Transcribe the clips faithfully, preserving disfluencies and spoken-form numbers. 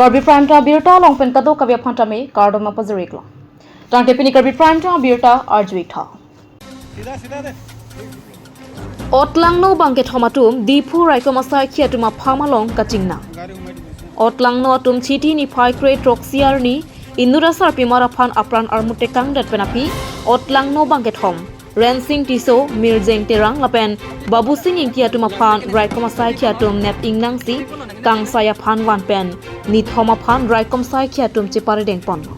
Karbi Prime Time abirta along pen kadokave aphan tame kardom pajir-iklo. Tangte pini Karbi Prime Time abirta arju-ik tha. Otlangno bangkethom atum Diphu raikom asaikhi atum apham along kachingnang. Otlangno atum Chiti niphai kre-throksi arni inut asarpimar aphan apran armu tekangdet pen aphi Otlangno bangkethom Rensing Tisso, Mirjeng Terang lapen Babusing Ingti atum aphan raikom asaikhi atum nep ingnangsi kangsai aphan van pen nithom aphan raikom asaikhi atum cheparideng ponlo.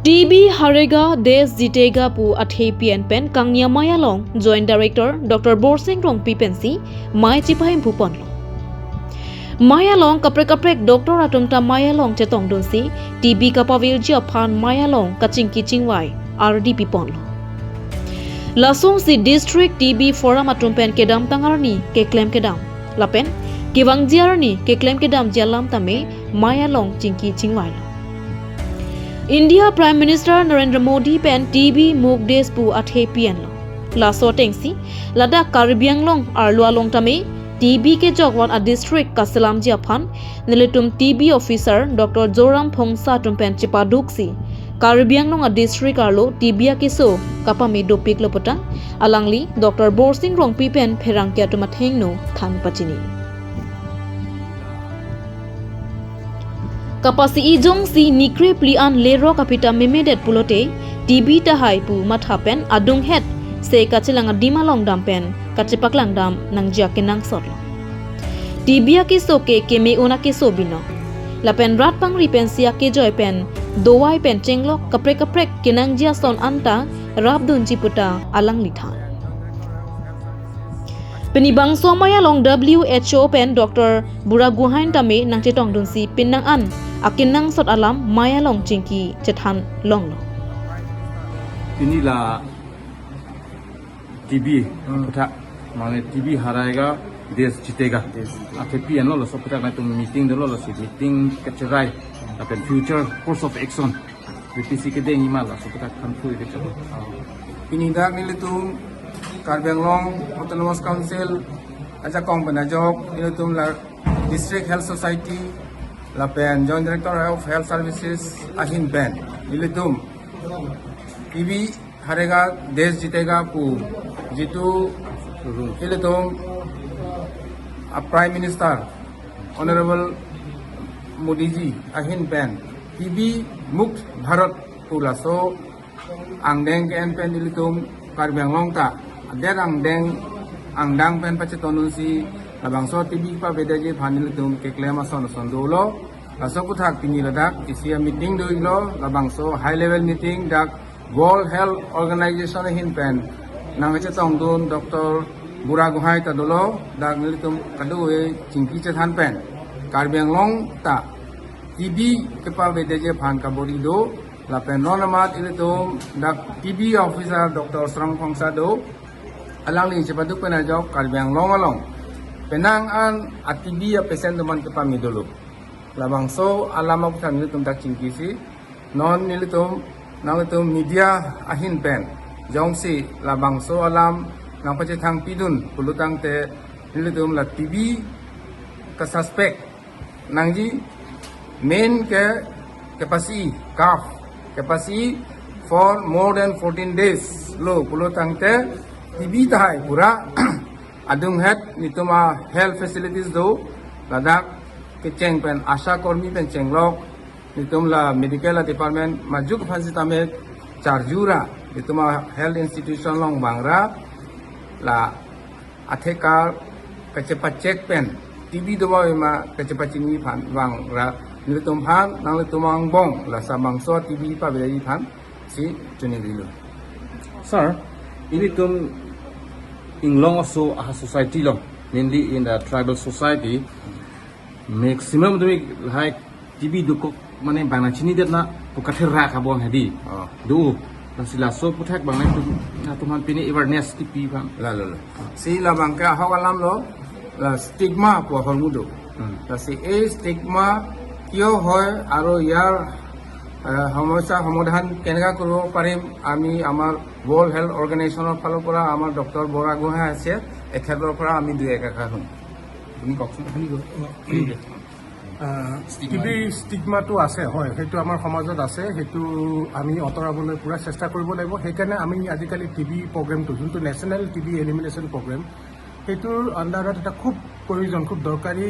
T B harega desh jitega pu athepi an pen kangni amei along Joint Director Doctor Borsing Rongpi pensi mei chepahemphu ponlo. Mei along kaprek kaprek doctor atum ta mei along chetongdunsi T B kapavirji aphan mei along kachingki chingvai ardi piponlo. Lasonsi District T B Forum atum pen kedamtang arni keklem kedam lapen kevangji arni keklem kedamji alam tame mei along chingki chingvailo. India Prime Minister Narendra Modi pen T B Mukt Desh pu athepi anlo. Laso atengsi ladak Karbi Anglong arlo along tame T B kejok van adistrict kaselamji aphan nelitum T B officer Doctor Joram Phongsa atum pen chepaduksi Karbi Anglong adistrict arlo T B akeso kapame dopiklo putang alangli Doctor Borsing Rongpi pen pherangke atum athengno than pachini. Kapasi ijongsi nikre phli an lerok aphi ta memedet pulote T B tahai pu matha pen adunghet se kachelang adim along dam pen kachepaklang dam nangji akenangsotlo. T B akeso ke keme un akeso binong. Lapen rat pangri pensi akejoi pen dovai pen chenglok kaprek kaprek kenangji ason anta rapdunji puta alangli than. Pini bangso mei along W H O pen Doctor Buragohain tame nangchetongdunsi penang an akenangsot alam mei along chingki chethan longlo. Pini la T B, hmm, aputhak, mane T B harega desh jitega. Desh jitega. Athepi anlo, laso aputhak nangtum meeting dolo, lasi meeting kacherai lapen future course of action. B P C kedeng ima laso aputhak than phu ide chalo. Pini dak nelitum Karbi Anglong Autonomous Council ajakong pen ajok nelitum la District Health Society lapen Joint Director of Health Services ahin pen nelitum T B harega desh jitega pu jitu ilitum a Prime Minister Honorable Modi ji ahin pen T B Mukt Bharat pu laso angdeng ke-en pen ilitum Karbi Anglong ta adet angdeng angdang pen pachetongdunsi labangso T B pavedetji aphan ilitum keklem ason ason dolo. Laso aputhak pini ladak isi a meeting do-iklo, labangso high level meeting dak World Health Organization ahin pen nangchetongdun Doctor Buragohain ta dolo, dak nelitum kadokave chingki chethan pen Karbi Anglong ta T B kepavedetji aphan kabor-i do, lapen non amat ilitum dak T B officer Doctor Joram Phongsa do, alangli chepaduk pen ajok Karbi Anglong along penang an a T B a patient atum an kepame dolo. Labangso alam aputhak nelitum dak chingkisi, non nelitum nanglitum media ahin pen jongsi labangso alam nangpachethang pidun pulotangte nelitum la T B ka suspect nangji, main ke kepasi cough, kepasi for more than fourteen days lo pulotangte T B tahai pura adunghet nelitum a health facilities do, ladak kecheng pen ASHA kormi pen chenglok, nelitum la medical department majok aphan sitame charju ra, nelitum a health institution along vangra, la athekar kachepacheck pen T B do ma ave ma kachepachini aphan vangra, nelitum aphan nanglitum angbong la labangso T B pavedetji aphan si choningri lo. Sir, ilitum inglong aso aha society lo, mainly in the tribal society, maximum tumi lahai T B dokok mane bang nangchinidet na, Pu kathir rak abang hadi. Oh. Do. Lasi laso aputhak abang nangtum, nangtum aphan pini awareness kipi abang. Lalo, lalo. Si labang ke ahok alam lo, la stigma pu ahormu do. Hmm. Lasi এই stigma কিয় হয় আৰু ইয়াৰ, আহ, সমস্যা সমাধান কেনেকা কৰিব পাৰিম, আমি আমাৰ ৱৰ্ল্ড হেল্থ অৰ্গেনাইজেশ্যনৰ ফালৰ পৰা আমাৰ ডক্টৰ বৰা গোহাঁই আছে, এখেতৰ পৰা আমি দুই একাষাৰ শুনো। আপুনি কওকচোন। আপুনি কওক। আহ, Stigma। টিবিৰ ষ্টিগমাটো আছে, হয়, সেইটো আমাৰ সমাজত আছে, সেইটো আমি আঁতৰাবলৈ পূৰা চেষ্টা কৰিব লাগিব। সেইকাৰণে আমি আজিকালি টিবি প্ৰগ্ৰেমটো, যোনটো নেশ্যনেল টিবি এলিমিনেশ্যন প্ৰগ্ৰেম, সেইটোৰ আণ্ডাৰত এটা খুব প্ৰয়োজন, খুব দৰকাৰী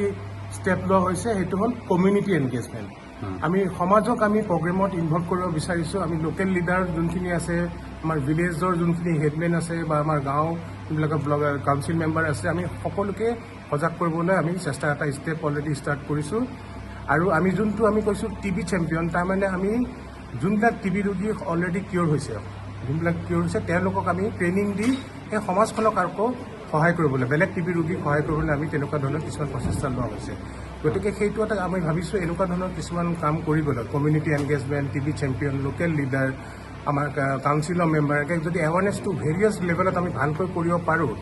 ষ্টেপ লোৱা হৈছে, সেইটো হ'ল কমিউনিটি এনগেজমেণ্ট। হুম। আমি সমাজক আমি প্ৰগ্ৰেমত ইনভল্ভ কৰিব বিচাৰিছোঁ। আমি লোকেল লিডাৰ যোনখিনি আছে, আমাৰ ভিলেজৰ যোনখিনি হেডমেন আছে বা আমাৰ গাঁও যোনবিলাক ব্লক কাউন্সিল মেম্বাৰ আছে, আমি সকলোকে সজাগ কৰিবলৈ আমি চেষ্টা এটা ষ্টেপ অলৰেডি ষ্টাৰ্ট কৰিছোঁ। আৰু আমি যোনটো আমি কৈছোঁ টিবি চেম্পিয়ন, তাৰমানে আমি যোনবিলাক টিবি ৰোগী অলৰেডি কিয়ৰ হৈছে, যোনবিলাক কিয়ৰ হৈছে, তেওঁলোকক আমি ট্ৰেইনিং দি সেই সমাজখনক আকৌ সহায় কৰিবলৈ, বেলেগ টিবি ৰোগীক সহায় কৰিবলৈ আমি তেনেকুৱা ধৰণৰ কিছুমান প্ৰচেষ্টা লোৱা হৈছে। গতিকে সেইটো এটা আমি ভাবিছোঁ, এনেকুৱা ধৰণৰ কিছুমান কাম কৰি গ'লে community engagement, TB champion, local leader, আমাৰ কা-, কাউন্সিলৰ মেম্বাৰ, এনেকে যদি এৱাৰনেছটো ভেৰিয়াছ লেভেলত আমি ভালকৈ কৰিব পাৰোঁ,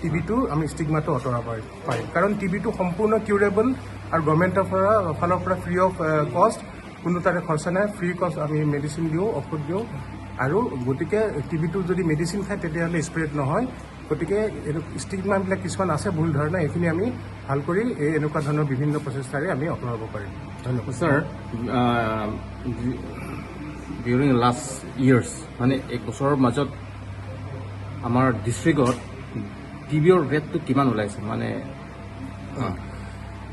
টিবিটো আমি ষ্টিগমাটো আঁতৰাব পাৰি-, পাৰিম। কাৰণ টিবিটো সম্পূৰ্ণ কিউৰেবল আৰু গভৰ্ণমেণ্টৰ পৰা, ফালৰ পৰা ফ্ৰী অফ, এ, কষ্ট, কোনো তাতে খৰচা নাই, ফ্ৰী কষ্ট আমি মেডিচিন দিওঁ, ঔষধ দিওঁ। আৰু গতিকে টিবিটো যদি মেডিচিন খায় তেতিয়াহ'লে স্প্ৰেড নহয়। গতিকে এইটো ষ্টিগমাবিলাক কিছুমান আছে, ভুল ধাৰণা, এইখিনি আমি ভাল কৰি এই এনেকুৱা ধৰণৰ বিভিন্ন প্ৰচেষ্টাৰে আমি আঁতৰাব পাৰিম। ধন্যবাদ। ছাৰ, আহ, ডিউৰিং লাষ্ট ইয়াৰ্ছ, মানে এক বছৰৰ মাজত আমাৰ ডিষ্ট্ৰিক্টত টিবিৰ ৰেটটো কিমান ওলাইছে? মানে, অ।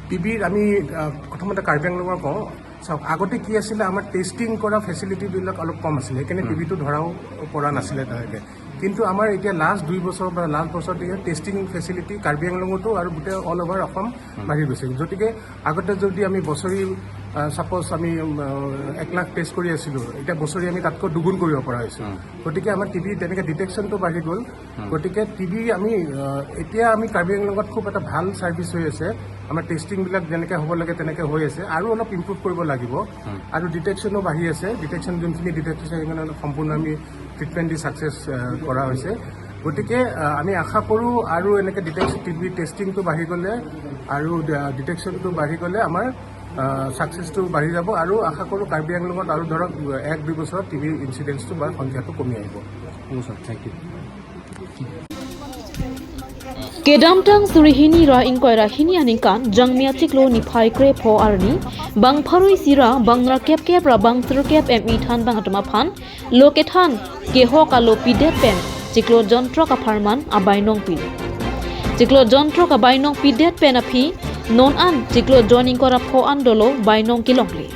টিবিৰ আমি, আহ, প্ৰথমতে কাৰ্বি আংলঙৰ কওঁ। চাওক, আগতে কি আছিলে, আমাৰ টেষ্টিং কৰা ফেচিলিটিবিলাক অলপ কম আছিলে, সেইকাৰণে হুম। টিবিটো ধৰাও পৰা নাছিলে তেনেকে। কিন্তু আমাৰ এতিয়া লাষ্ট দুই বছৰ বা লাষ্ট বছৰ টেষ্টিং ফেচিলিটি কাৰ্বি আংলঙতো আৰু গোটেই অল অভাৰ অসম হুম। বাঢ়ি গৈছে। গতিকে আগতে যদি আমি বছৰি, আহ, ছাপ'জ আমি, আহ, এক লাখ টেষ্ট কৰি আছিলোঁ, এতিয়া বছৰি আমি তাতকৈ দুগুণ কৰিব পৰা হৈছোঁ। হুম। গতিকে আমাৰ টিবি তেনেকে ডিটেকশ্যনটো বাঢ়ি গ'ল। হুম। গতিকে টিবি আমি, আহ, এতিয়া আমি কাৰ্বি আংলঙত খুব এটা ভাল ছাৰ্ভিচ হৈ আছে। আমাৰ টেষ্টিংবিলাক যেনেকে হ'ব লাগে তেনেকে হৈ আছে, আৰু অলপ ইমপ্ৰুভ কৰিব লাগিব। হুম। আৰু ডিটেকশ্যনো বাঢ়ি আছে। ডিটেকশ্যন যোনখিনি ডিটেকশ্যন সম্পূৰ্ণ আমি ট্ৰিটমেণ্ট দি ছাকচেছ, আহ, কৰা হৈছে। গতিকে, আহ, আমি আশা কৰোঁ আৰু এনেকে ডিটেকশ্যন, টিবি টেষ্টিংটো বাঢ়ি গ'লে আৰু, আহ, ডিটেকশ্যনটো বাঢ়ি গ'লে আমাৰ, আহ, ছাকচেছটো বাঢ়ি যাব। আৰু আশা কৰোঁ কাৰ্বি আংলঙত আৰু ধৰক এক দুই বছৰত টিবি ইনচিডেঞ্চটো বা সংখ্যাটো কমি আহিব। হ'ব sir, thank you. Kedamtang suri hini ra ingkoi ra hini aningkan, Jangmi achiklo niphai krepho arni, bang pharo isi ra bang nerkep kep ra bang sirkep M E thanbang atum aphan lo kethan kehok alo pidet pen chiklo jonthrok apharman abainong pilo. Chiklo jonthrok abainong pidet pen aphi non an chiklo jon ingkoi ra pho an dolo bainong kelongle.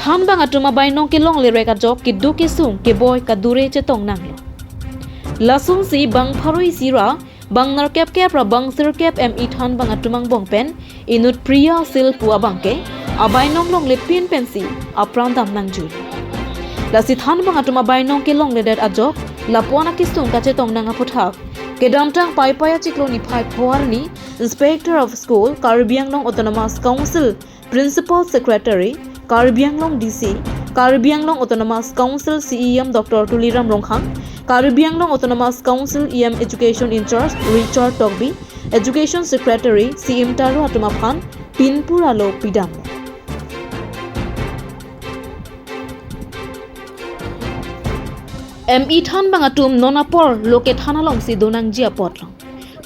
Thanbang atum abainong kelongle rek ajok keduk kesung keboi kadure chetong nanglo. Lasonsi bang pharo isi ra bang nerkep kep ra bang sirkep M E thanbang atum angbong pen inut Priya Sil pu abangke abainong longle pin pensi apran dam nangjui. Lasi thanbang atum abainong kelongledet ajok lapu-an akesung kachetong nang aputhak, kedamtang Paipai achiklo niphai pho arni, Inspector of School, Karbi Anglong Autonomous Council, Principal Secretary, Karbi Anglong D C, Karbi Anglong Autonomous Council C E M Doctor Tuliram Ronghang, Karbi Anglong Autonomous Council E M Education in Charge Richard Tokbi, Education Secretary C M Taro atum aphan pinpur alo pidam. M E thanbang atum non apor lo kethan alongsi donangji apotlo.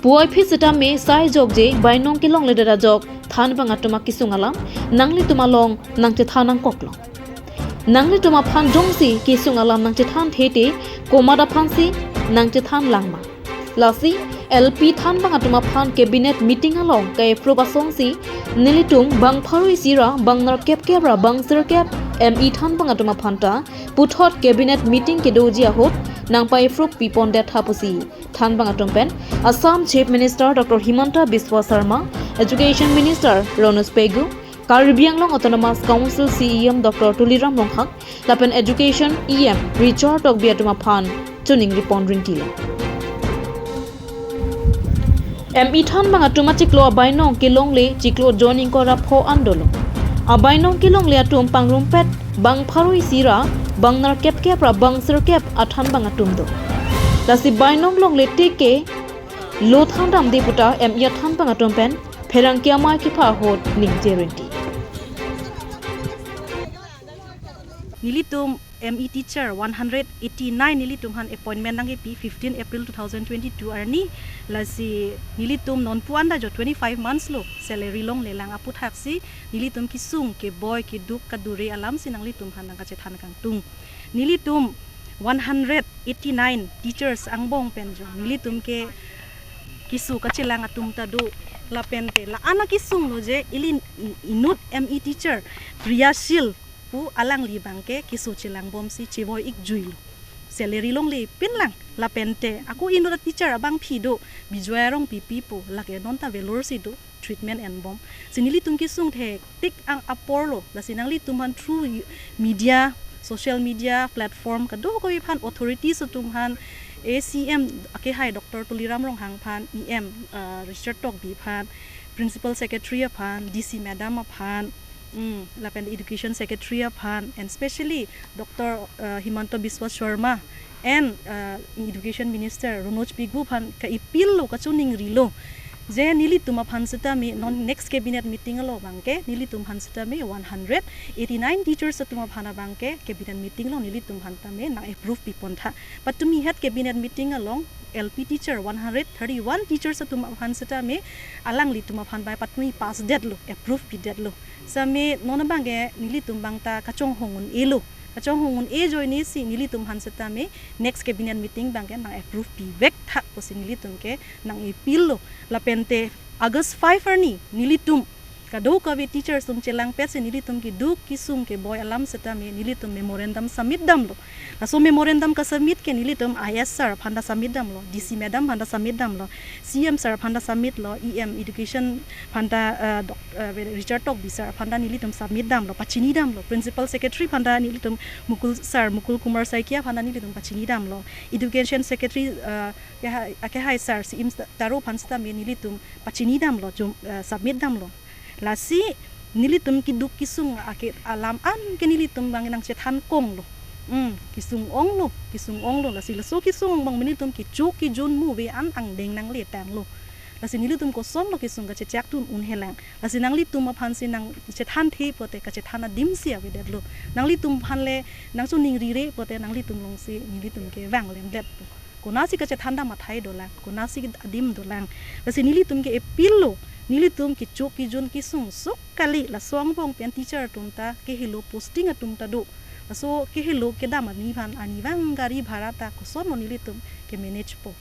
Puvoiphit sitame sai jokje bainong kelongledet ajok thanbang atum akesung alam nanglitum along nangchethan nangkoklo. Nanglitum aphan jongsi kesung alam nangchethan thete komat aphansi nangchethan langma. Lasi L P thanbang atum aphan cabinet meeting along ke-approve asonsi nelitum bang pharo isi ra bang nerkep kep ra bang sirkep M E thanbang atum aphan ta puthot cabinet meeting kedoji ahut nangpa-approve pipondet tha pusi thanbang atum pen Assam Chief Minister Doctor Himanta Biswa Sarma, Education Minister Ronojoy Pegu, Karbi Anglong Autonomous Council C E M Doctor Tuliram Ronghang lapen Education E M Richard Tokbi atum aphan choningri pon ringtilo. M E thanbang atum achiklo abainong kelongle chiklo jon ingkoi ra pho an dolo. Abainong kelongle atum pangrumpet bang pharo isi ra bang nerkep kep ra bang sirkep athan bang atum do. Lasi bainong longle teke lo thandamde puta M E athan bang atum pen pherangke amei kepha ahut ningje rinti. Nelitum M E teacher one hundred eighty-nine nelitum aphan appointment nangkepi fifteen April two thousand twenty-two arni. Lasi nelitum nonpu anda jo twenty-five months lo salary longlelang aputhaksi nelitum kesung keboi keduk kadure alamsi nanglitum aphan nangkachethan kangtung. Nelitum one hundred eighty-nine teachers angbong pen jo nelitum ke keso kachelang atum ta do. Lapen te la-an akesung lo je ili inut M E teacher Priyashil pu alangli abangke keso chelangbomsi chevoi ikjui lo. Salary longle pinlang. Lapen te ako inut teacher abangpi do, Bijoy Rongpipi pu, lake non ta Vellore si do, treatment enbom. Si nelitum kesung thektik ang apor lo. Lasi nanglitum aphan through media, social media platform kadokave aphan, authorities atum aphan, A C M akehai Doctor Tuliram Ronghang aphan, E M, uh, Richard Tokbi aphan, Principal Secretary aphan, D C Madam aphan, mm, lapen Education Secretary aphan, and specially Doctor, uh, Himanta Biswa Sarma and, uh, Education Minister Ronoj Pegu aphan ka-appeal lo, kachoningri lo. Je nelitum aphan setame non next cabinet meeting along abangke nelitum aphan setame one hundred eighty-nine teachers atum aphan abangke cabinet meeting along nelitum aphan tame nang-approve pipontha. Patumi het cabinet meeting along L P teacher one hundred thirty-one teachers atum aphan setame alanglitum aphan bai patumi pass detlo, approve pidetlo. Same non abangke nelitum abang ta kachonghong un-elo. Kachonghong un-e ajoinesi nelitum aphan setame next cabinet meeting abangke nang-approve pivek tha pusi nelitum ke nang-appeal lo. Lapen te August five arni nelitum kadokave teachers atum chelangpetsi nelitum keduk kesung keboi alam setame nelitum memorandum submit damlo. Laso memorandum kasubmit ke nelitum I S sir aphan ta submit damlo, D C madam aphan ta submit damlo, C M sir aphan ta submit lo, E M Education aphan ta, uh, Doc-, uh, Richard Tokbi sir aphan ta nelitum submit damlo, pachini damlo, Principal Secretary aphan ta nelitum Mukul sir, Mukul Kumar Saikia aphan ta nelitum pachini damlo, Education Secretary, uh, akehai, akehai sir, C M Taro aphan setame nelitum pachini damlo, jum-, uh, submit damlo. Lasi nelitum keduk kesung ake alam an ke nelitum abang nangchethan konglo. Hmm, kesung onglo, kesung onglo. Lasi laso kesung angbong nelitum kecho kejun muve an angdeng nangletanglo. Lasi nelitum kosonlo kesung kachechak tun un-elang. Lasi nanglitum aphansi nangchethan the pote kachethan adimsi avedetlo. Nanglitum aphan le nangchoningrire pote nanglitum alongsi nelitum ke vang lemdet. Konatsi kachethan dam athai dolang, konatsi adim dolang. Lasi nelitum ke-appeal lo, nelitum kecho kejun kesung sok kali, laso angbong pen teacher atum ta kehelo posting atum ta do. Laso kehelo kedam arni aphan arnivang gari bhara ta kosonlo nelitum ke-manage po.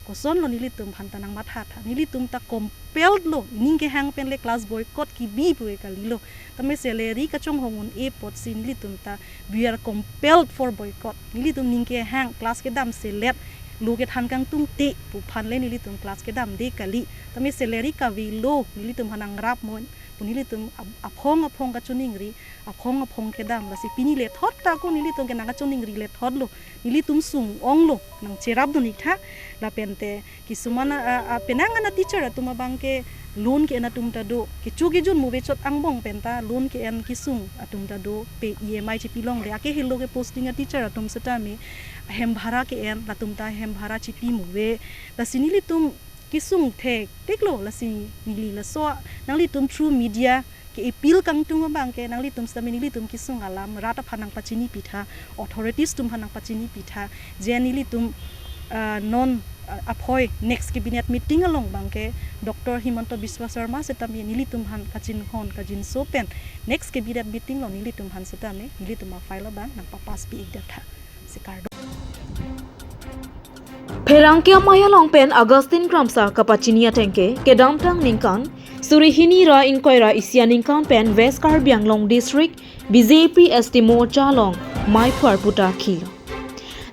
Kosonlo nelitum aphan ta nangmatha tha. Nelitum ta compelled lo, ning kehang pen le class boycott kebi pu ke kalilo. Tame salary kachonghong un-e apotsi nelitum ta we are compelled for boycott. Nelitum ning kehang class kedam selet, lo kethan kangtung te pu aphan le nelitum class kedamde kali. Tame salary kavelo, nelitum aphan nangrap mo pu nelitum ap-, aphong aphong kachoningri, aphong aphong kedam. Lasi pini lethot ta ako nelitum ke nangkachoningri lethotlo. Nelitum sung onglo, nangcherap dun-ik tha. Lapen te kisuman a, a, a, penang an a teacher atum abang ke loan ke-en atum ta do. Kecho kejun muve chot angbong pen ta loan ke-en kesung atum ta do. Pe E M I chipi longle, akehelo ke posting a teacher atum setame hem bhara ke-en, latum ta hem bhara chipi muve. Lasi nelitum kesung thektik lo, lasi neli laso nanglitum through media ke-appeal kangtung abang ke nanglitum setame nelitum kesung alam rat aphan nangpachini pitha, authorities atum aphan nangpachini pitha, je nelitum, ah, non, ah, aphoi next cabinet meeting along abang ke Doctor Himanta Biswa Sarma setame nelitum aphan kachinghon kachinso pen next cabinet meeting along nelitum aphan setame nelitum a-file abang nangpapass pi-ikdet tha. Sikardom. Pherangke amei along pen Augustine Kramsa kapachini ateng ke kedamtang ningkan suri hini ra ingkoi ra isi aningkan pen West Karbi Anglong District B J P S T Morcha along meiphu arpu ta khilo.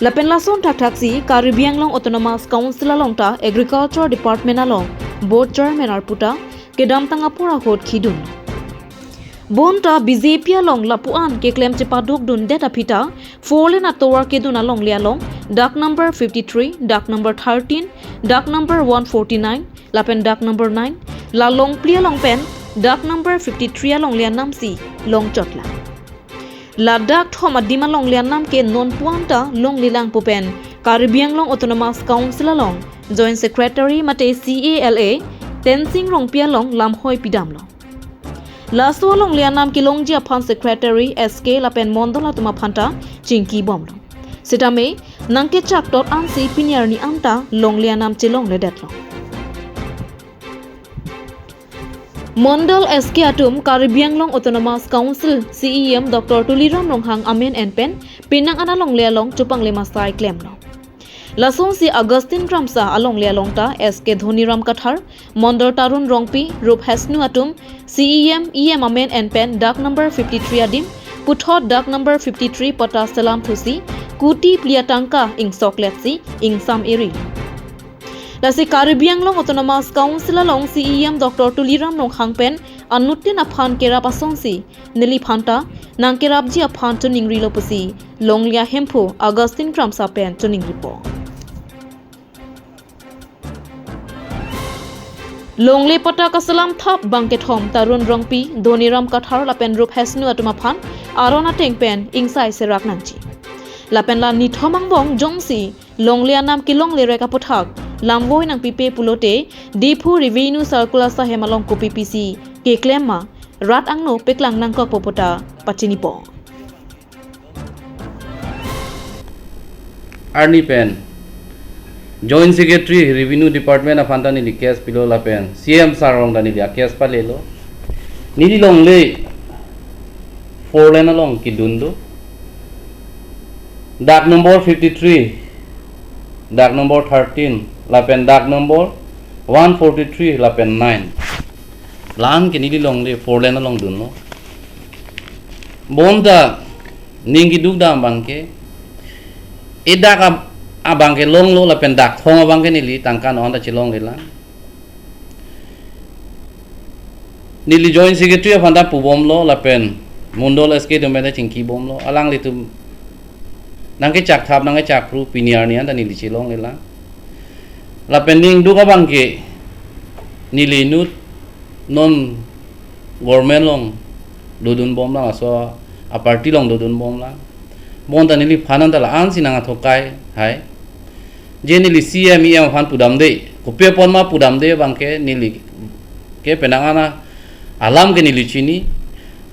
Lapen lason thakthaksi Karbi Anglong Autonomous Council along ta Agriculture Department along Board Chairman arpu ta kedamtang apor ahut khidun. Bonta B J P along lapu-an keklem chepaduk dundet aphi ta four lane atovar kedun alongle along dak number fifty-three, dak number thirteen, dak number one forty-nine, lapen dak number nine, la longpli along pen Dak number fifty-three alongle anam si longchotlang. Ladak thom adim alongle anam ke non puan ta longlelang pu pen Karbi Anglong Autonomous Council along Joint Secretary mate C A L A Tensing Rongpi along lamhoi pidamlo. Laso alongle anam kelongji aphan Secretary S K lapen Mondol atum aphan ta chingki bomlo. Sitame nangkechak tot ansi pini arni anta longle anam chelongledetlo. Mondol S K atum Karbi Anglong Autonomous Council C E M Doctor Tuliram Ronghang amen en pen penang an alongle along chopangle masai klemlo. Lasonsi Augustine Kramsa alongle along ta S K Dhoniram Kathar, Mondol Tarun Rongpi, Rup Hesnu atum C E M E M amen en pen dak number fifty-three adim puthot dak number fifty-three patta selam thusi kuti phli atangka ingsokletsi ingsam eri. Lasi Karbi Anglong Autonomous Council along C E M Doctor Tuliram Ronghang pen anuttin aphan kerap asonsi neliphan ta nangkerapji aphan choningrilo pusi longle ahemphu Augustine Kramsa pen choningripo. Longle patta kaselam thap bangkethom Tarun Rongpi, Dhoniram Kathar lapen Rup Hesnu atum aphan aron ateng pen ingsai serak nangji. Lapen la nithom angbong jongsi longle anam kelongle rek aputhak lamvoi nangpipe pulote Diphu Revenue Circle asahem along kopi pisi keklem ma rat angno peklang nangkokpo pu ta pachinipo. Arni pen Joint Secretary Revenue Department aphan ta neli case pilo lapen C M sir along ta neli a-case palelo. Neli longle four lane along kedun do. Dak number fifty-three, dak number thirteen, lapen dak number one forty-three lapen nine. La-an ke neli longle four lane along dunlo. Bonta ning keduk dam abangke, e dak ab-, abangke longlo lapen dak thom abangke neli tangka non ta chelonglelang. Neli Joint Secretary aphan ta pubomlo lapen Mondol S K atum pen ta chingkibomlo. Alanglitum nangkechak thap nangkechak phru pini arni anta neli chelonglelang. Lapen ning duk abangke neli inut non government along dodunbomlang, laso a-party along dodunbomlang. Bonta neliphan anta la-ansi nang athokai hai. Je neli C M E M aphan pudamde, kopi apot ma pudamde abangke neli ke penang an alam ke neli chini.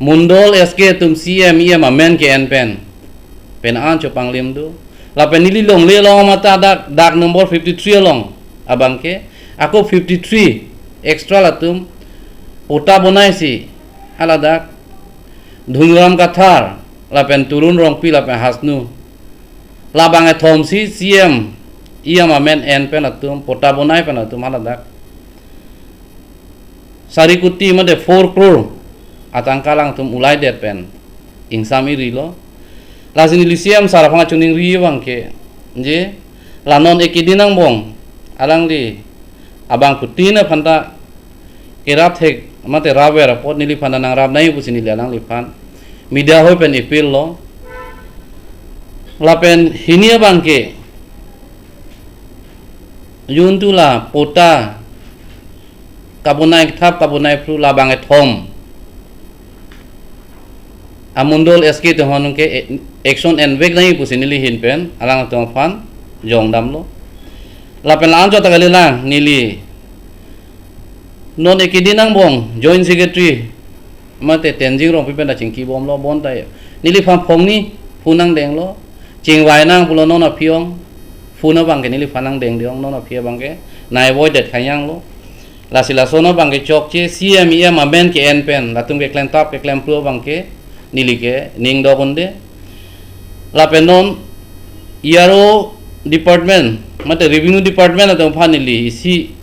Mondol S K atum C M E M amen ke-en pen penang an chopanglim do. Lapen neli longle along mate dak, dak number fifty-three along abangke, ako fifty-three extra latum patta bonaisi haladak Dhoniram Kathar lapen Tarun Rongpi lapen Hasnu, labang kethom si C M E M amen en pen latum patta bonai pen latum haladak sari kuti mate four crore atangka alangtum ulaidet pen ingsam irilo. Lasi neli C M sir aphan choningri abangke, je la non ekedin angbong alangli abangphutin aphan ta kerap thek mate rapver apot neliphan ta nangrap nangji pusi neli alangliphan media hoi pen appeal lo. Lapen hini abangke juntu la patta kabonai thap kabonai phru labang kethom a-Mondol S K atum aphan ke action envek nangji pusi neli ahin pen alangtum aphan jongdamlo. Lapen la-an chot ta kalilang, neli non ekedin angbong Joint Secretary mate Tensing Rongpi pen ta chingkibomlo, bonta neliphan phongni phone nangdenglo, chingvai nang pulo non aphi ong, phone abangke neliphan nangdengde ong, non aphi abangke nai-avoid det khanyanglo. Lasi lason abangke chokche, C M E M amen ke-en pen latum keklem thap keklem phru abangke neli ke ning dok unde. Lapen non E R O department mate revenue department atum aphan neli isi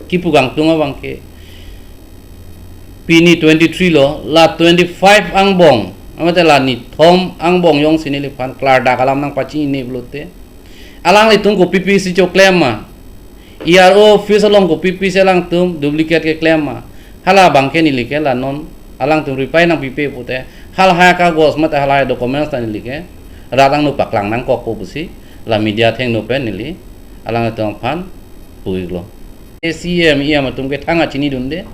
kipu kangtung abangke pini twenty-three lo, la twenty-five angbong mate la nithom angbong jongsi neliphan klardak alam nangpachinine pulote alanglitum kopi pisi choklem ma, E R O office along kopi pisi alangtum duplicate keklem ma, hala abangke neli ke la non alangtum reply nangpipe pute halahai kagos mate halahai documents ta neli ke rat angno paklang nangkokpo pusi la media athengno pen neli alangtum aphan pu-iklo. C M E M atum ke thang kachini dunde.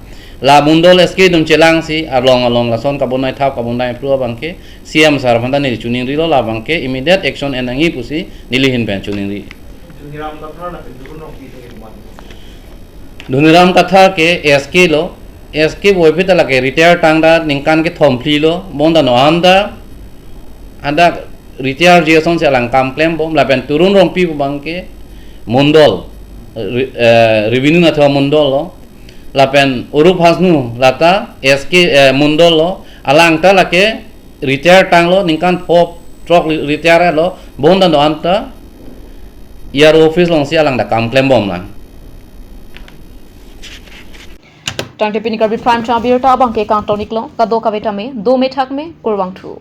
La mondol S K atum chelangsi along along lason kabonai thap kabonai phru abangke C M sir aphanta neli chiningrilo, labangke immediate action en nangji pusi neli ahin pen chiningri. Dhoniram Kathar lapen Turun Rongpi atum ke komat? Dhoniram Kathar ke S K lo, S K puvoiphit ta lake retire tangta ningkan kethom phli lo, bonta non anta hadak retire ji asonsi alang kam klembom. Lapen Turun Rongpi pu abangke mondol, re-, eh, revenue anatthu mondol lo. Lapen Orup Hasnu lata S K, eh, mondol lo, alangta lake retire tanglo, ningkan pho throk li-, retire lo, bonta non anta E R O office alongsi alangta kam klembom lang. Tangte pini Karbi Prime Time abirta abangke kangton-iklo, kadokave tame dome thakme, kurvangthu.